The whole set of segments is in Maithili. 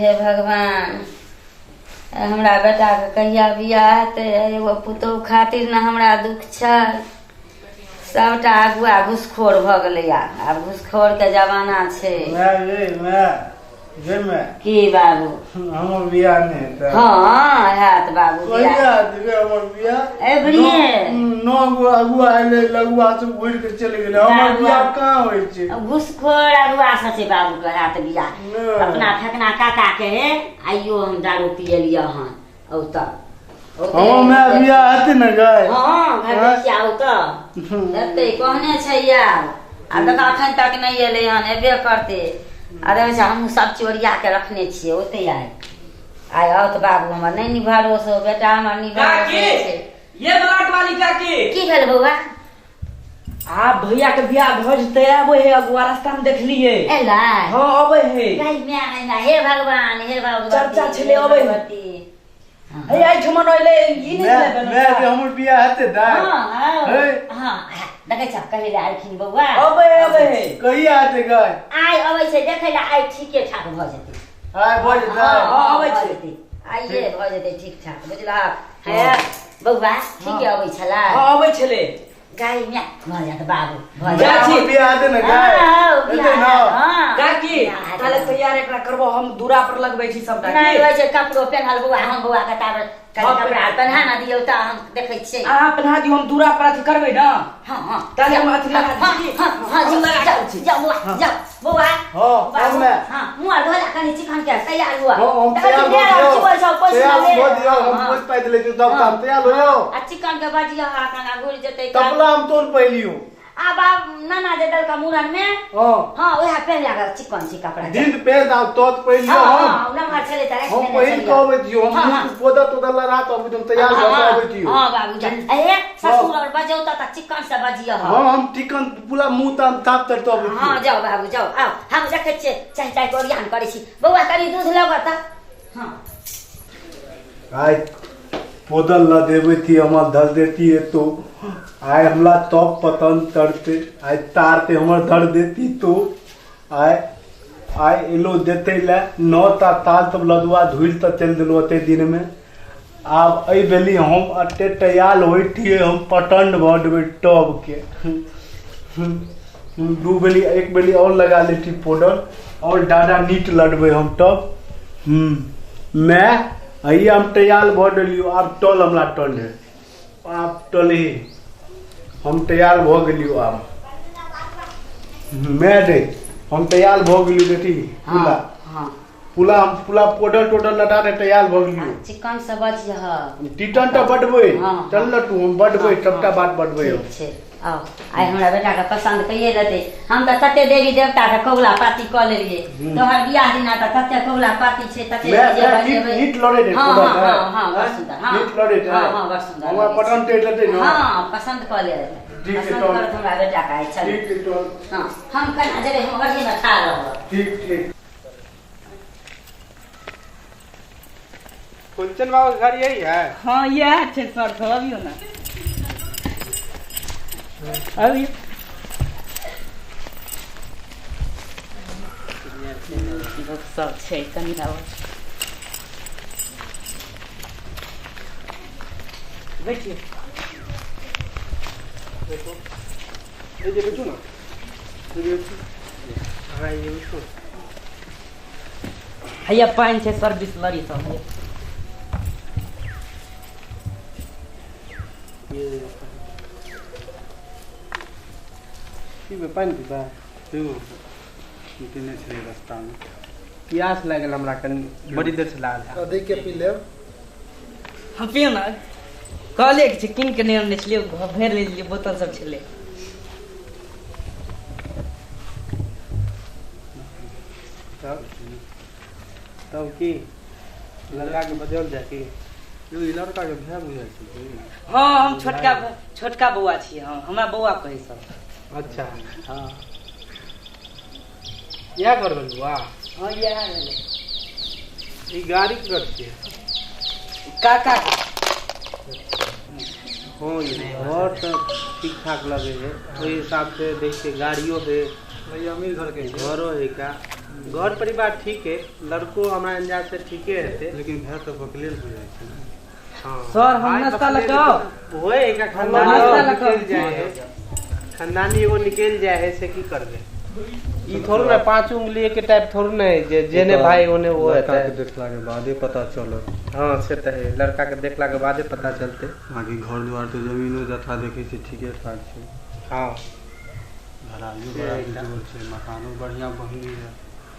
हे भगवान, हमरा बेटाके कहिया बियाह हेतै? एगो पुतोहु खातिर ने हमरा दुख छै। सबटा अगुआ घुसखोर भऽ गेलै। आब घुसखोरके जमाना छै। माय गे माय गे माय। की बाबू? हमर बियाह नहि हेतै? हँ, हैत बाबू बियाह। कहिया हेतै गे हमर बियाह? एबरिये। नौ गो अगुआ एलै, लगुआ सब घुरि के चलि गेलै, हमर बियाह कहाँ होइ छै? घुसखोर अगुआ से छै बाबूके हैत बियाह। नहि। अपना फेकना काका के हे आइयो हम दारू पियलियै हन। औतऽ हमर माय बियाह हेतै ने गै? हँ, घर देखिया औतऽ, हेतै कहने छै यार। आ देख, अखन तक नहि एलै हन, एबे करतै। आ देखै छै, हमहूँ सब चीज ओरिया के रखने छियै। ओतै आइ आइ आओत बाबू हमर। नहि नि भरोसो बेटा हमर, नि भरोसो काकी छै। ये बलाट वाली काकी। की भेल बौआ? आब भैया के बियाह भऽ जेतै, आबै है अगुआ, रास्ता में देखलिए। एलै? हाँ, अबै है। गई माय गई माय, हे भगवान, हे भगवती। चर्चा छलै, हे अबै है। भगवती। हे एहिठमन अयलै ई नहि माय छलै माय गे, हमर बियाह हेतै दाइ? हँ हँ। हे। हँ, देखै छ, कहै लए आयलखिन बौआ। अबै है, अबै है। कहिया हेतै गै? आइ अबै छै देखै लए, आइ ठीके ठाक भऽ जेतै। आइ भऽ जेतै? हँ, अबै भऽ छै। जेतै, आइए भऽ जेतै ठीक ठाक, बुझलहक? हे बौआ, ठीके अबै छलै? हाँ, अबै छलै। गाय माय, भऽ जायत बाबू, भऽ माय, जायत। हमर चाची। बियाह हेतै ने गै? हँ, हेतै बियाह ने? हैत, हँ। काकी, बियाह हैत। ताले तैयार एकरा करबो, हम दूरा पर लगबै छी सबटा। नहि की होइ छै कपड़ो पेन्हल बौआ? हम बौआ के ताबे कनि हँ, कपड़ा आर पेन्हा ने दियौ तऽ हम देखै छियै। अहाँ पेन्हा दियौ, हम दूरा पर अथी करबै ने। हँ हँ। ताले हम अथी लगा दै हँ छी। हँ हँ। हम जाउ लगा जाउ दै छी। जाउ बौआ, जाउ बौआ। हँ। बाबू, हम माय। हँ, मुँह आर धोला कनि चिकन के तैयार हुआ। हँ, हम देखै तैयार छी, भऽ मेल आर दियौ। चिबल छौ, पैसा तैयार ले। भऽ दियौ, हम हँ। पोछि पाति लै छी सब हँ। काम, तैयार हो जाओ। आ चिकन के बजिया कना घुरि जेतै। तपला हम तोन पहिलियो। आ बाब नाना जे देलका मुड़न में। हँ। हँ, उएह पहिला के चिकन छै कपड़ा। जींस पेंट आ तोत पहिलियो। हँ। हम हँ, नमहर छलै तऽ राखि हम देने पहिल छलियै। के अबै छियो। हम हँ, हँ। मुँह पोदर तोदर लगा के अबै छी, हम तैयार भऽ के अबै छियो। हँ बाबू, जा। ए ससुर और बजौता तऽ चिकन से बजियह। हँ, हम चिकन पूरा मुँह ताम साफ तर अबै हँ। छियो। जाउ बाबू, जाउ, आउ। हम देखै छियै, चाय ताय के ओरियान करै छी। बौआ, कनि दूध लगत। हँ। आइ पोदल ल देबै थी, हमर धर देती है तो आइ हमरा तब पतन तरते, आइ तारते हमर धर देती तो आइ आइ एलो देते ले नौ ता ताल तब लदुआ धुलि तऽ चलि देलहुँ ओते दिनमे। आब एहि बेली हम अते तैयार होइ थिए, हम पटन भऽ देबै टबके। दू बेली, एक बेली आओर लगा लै छी पाउडर आओर डाडा नीट लडबै हम टब। माय, हैया हम तैयार भऽ गेलियौ, आब टल हमरा टल है, आब टलही। हम तैयार भऽ गेलियौ आब। माय रे, हम तैयार भऽ गेलियौ बेटी। पुला हँ। पुला हम पुला पाउडर टोडर लगा के तैयार भऽ गेलियौ। चिकन से बजियह। टिटन तऽ बडबै। हँ। चल न तू, हम बडबै। हँ, सबटा हँ। बात बडबै हम। ठीक छै, आउ। आइ हमरा बेटाके पसन्द कैये लेतै। हम तऽ तते देवी देवताके कबुला पाती कऽ लेलियै तोहर बियाह दिना, तऽ तते कबुला पाती छै, तते मैं डीजे मैं नीट बजेबै। नीट लड़े रे। हँ। पूरा हँ। है। हँ हँ, बड़ सुन्दर, हँ। नीट लड़े रे। हँ हँ, बड़ सुन्दर हमरा लगै छै। पटन टेट लेतै ने? हँ, पसन्द कऽ ले। ठीक छै, पसन्द तहन। करत हमरा बेटाके आइ। चल। ठीक छै चल। हँ, हम केना जेबै? हम ओहिमे ठाढ़ रहब। ठीक ठीक। फुलचंद बाबा के घर यही है? हाँ, इएह छै सर सब, अबियौ ने, अबियौ। लोक सब छै, कनि आब बैठियौ। ये जे बैठू ना, ये जे बैठू। हाँ, ये बैठू। हैया पानि छै सर, बिसलरी सब हैया। ये पीबै? पानि पीबै? पीबू, पीने छलियै रस्तामे, प्यास लागि गेल हमरा कनि, बड़ी देरसँ लागल है। अधिक के पी लेब। हम पियौ ने, कहलियै कि छै कीन के नहि अनने छलियै, भरि लेलियै बोतल सब छलै। तब तब की लड़काके बजाओल जाय की? यौ, ई लड़का के भाय बुझाइ छै की? हँ, हम छोटका छोटका बौआ छी। हँ, हमरा बौआ कहै सब। अच्छा। हँ। इएह घर भेल बौआ? हँ, इएह भेलै। ई गाड़ी के छियै? काका के। हँ, ई घर तऽ ठीक ठाक लगै है, ओहि हिसाब से देखिए गाड़ियो है। भैया अमीर घर के छै। घरो है का? घर परिवार ठीक है, लड़को हमरा अंदाज से ठीके हेतै, लेकिन भाय तऽ बकलेल हो जाइ छै। हाँ सर हम नाश्ता लगाओ होए एक खानदानी निकल जाए है, खानदानी एगो निकल जाए है से की करबे। ई थोड़ो ना पांच उंगली के टाइप थोड़ो ना है जे जेने भाई ओने वो लड़का होता है। के देखला के बादे पता चलत। हाँ से तो है, लड़का के देखला के बादे पता चलते। बाकी घर द्वार तो जमीनो जथा देखे छी ठीके ठाक छै। हाँ घरालियो बड़ा जोर छै, मकानो बढ़िया बनली है।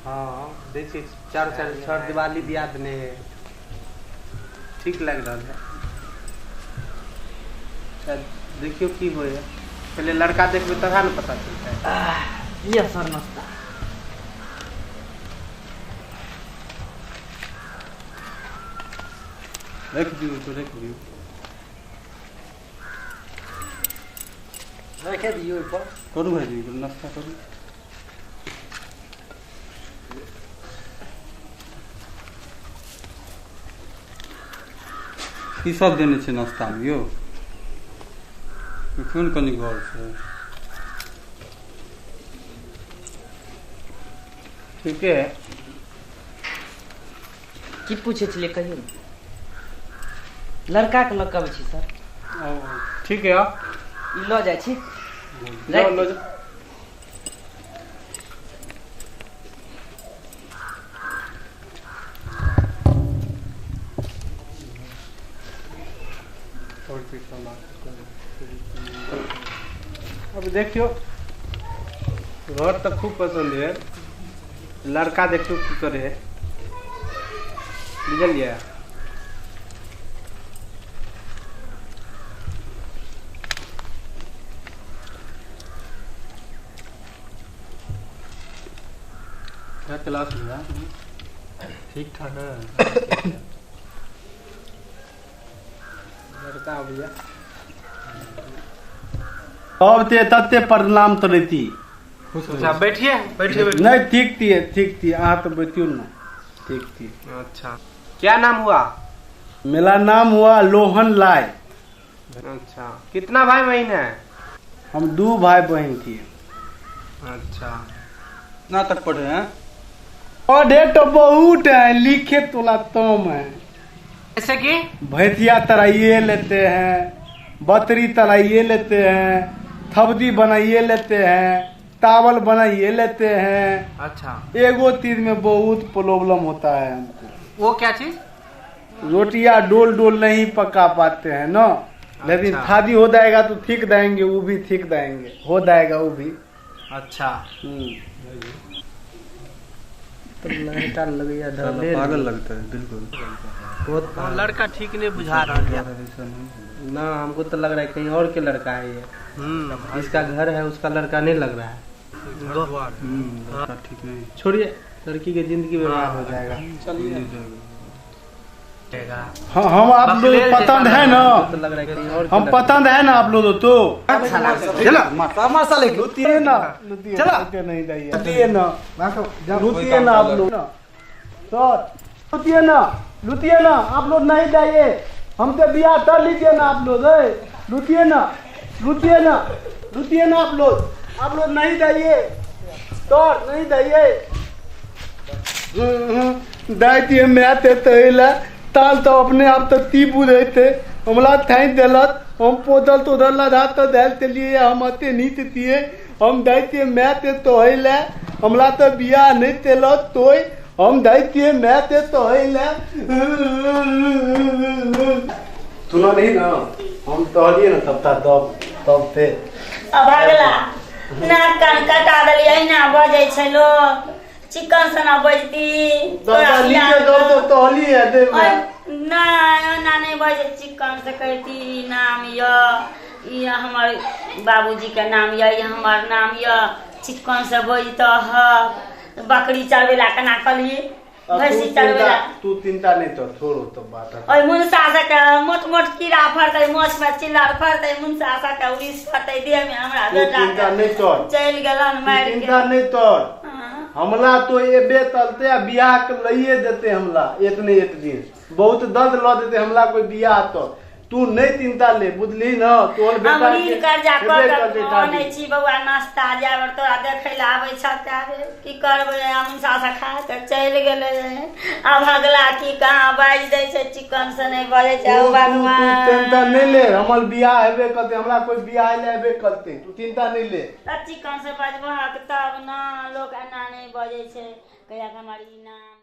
हाँ देखिए चार चार छह दिवाली दिया देने है, ठीक लग रहा है। देखियो की होए, पहले लड़का देखबे तब ना पता चलता है। लिअ सर नाश्ता। रख दियौ तो रख दियौ, रखे दियौ ओहिपर। करू भाईजी नाश्ता करू। की सब देने छै नाश्ता में यौ? देखियौ ने कनि गौर से। ठीक है। की पूछे छलियै कहियौ ने? लड़का के लऽ कऽ अबै छी सर। ओ ठीक है, ई लऽ जाइ छी। लो लो। अब देखियो घर तो खूब पसंद है, लड़का देखियो की करे है, बुझलियै? क्या क्लास में ठीक ठाक है लड़का भैया। अब ते तते प्रणाम तरेती। अच्छा बैठिए बैठिए। नहीं ठीक थी, ठीक थी, अहाँ तो बैठियो ना, ठीक थी। अच्छा क्या नाम हुआ? मेरा नाम हुआ लोहन लाय। अच्छा कितना भाई बहन है? हम 2 भाई बहन थी। अच्छा कितना तक पढ़े हैं? पढ़े तो बहुत है, लिखे तोला तम है। जैसे कि भैंसिया तराइए लेते हैं, बतरी तराइए लेते हैं, थबदी बनाइए लेते हैं, तावल बनाइए लेते हैं। अच्छा एगो चीज में बहुत प्रॉब्लम होता है हमको। वो क्या चीज? रोटियां डोल डोल नहीं पका पाते हैं ना। लेकिन अच्छा। शादी हो जाएगा तो ठीक देंगे, वो भी ठीक देंगे, हो जाएगा वो भी। अच्छा तो लड़का लगैया पागल लगता है बिल्कुल। बहुत लड़का ठीक नहीं बुझा रहा है ना हमको, तो लग रहा है कहीं और के लड़का है ये। इसका घर है उसका लड़का नहीं लग रहा है। लड़का ठीक नहीं। छोड़िए, लड़की के जिंदगी बर्बाद हो जाएगा। चलिए हाँ, हम आप लोग पसंद है ना, तो लग रहा है कहीं और हम पसंद है ना आप लोग तो। चला लुतिए ना, चला नहीं जाइए, लुतिए ना, लुतिए ना आप लोग सर, लुतिए ना, लुतिए ना आप लोग नहीं जाइए, हम तो बियाह कर लीजिए ना आप लोग। लुतिए ना, लुतिए ना, लुतिए ना आप लोग, आप लोग नहीं जाइए सर, नहीं जाइए। दाइती मैं तहिला ताल तो अपने आप तो ती बुझे थे, हमला थाई दिलत, हम पोदल तो उधर लधा तो दाल ते लिए हम अते नीत दिए, हम दाइती मैं ते तोहिला, हमला तो बियाह नहीं तेलत तोय, हम दाइती मैं ते तोहिला। सुनो नहीं ना, हम तोहलिए ना तब तब तब ते अभागला नाक कान कटा देलियै ना बजै छै लोक, चिकन सना बजती तोरा लीजे दो तो तोहली है दे ना ना नहीं बजे चिकन से कहती नाम य, ई हमर बाबूजी के नाम य, ई हमर नाम य, चिकन से बजत ह। बकरी चरबेला केना कहली, भैंसी चरबेला। तू चिंता नहीं तो छोड़ो तो बात। ओइ मुनसा से मोट मोट कीड़ा फरतै, मोछ में चिल्लार फरतै, मुनसा से उड़ीस फरतै देह में हमरा। चिंता नहीं तो चलि गेलन मारि के। चिंता नहीं तो हमला तो एबे तलते आ बियाह के लइए देते हमला, एक ने एक दिन बहुत दर्द ल देते हमला कोई बियाह तो तू नहीं चिंता ले बुझली न तोहर बेटा हम ऋण कर्जा हेबे कऽ करतै कऽ शादी। अनै छी बौआ नाश्ता जाय तोरा देखै लए आबै छ ताबे की करबै अमसा से खा कऽ चलि गेलै। आब अगला की कहाँ बाजि दै छै चिकन से नहि बजै छै। तू ओ तू तू भगवान चिंता नहीं ले हमर बियाह हेबे करते हमरा कोई बियाह ले हेबे करते तू चिंता नहीं ले। तऽ चिकन से बजबहक तब न लोक एना नहि बजै छै कहिया हमर ई नाम।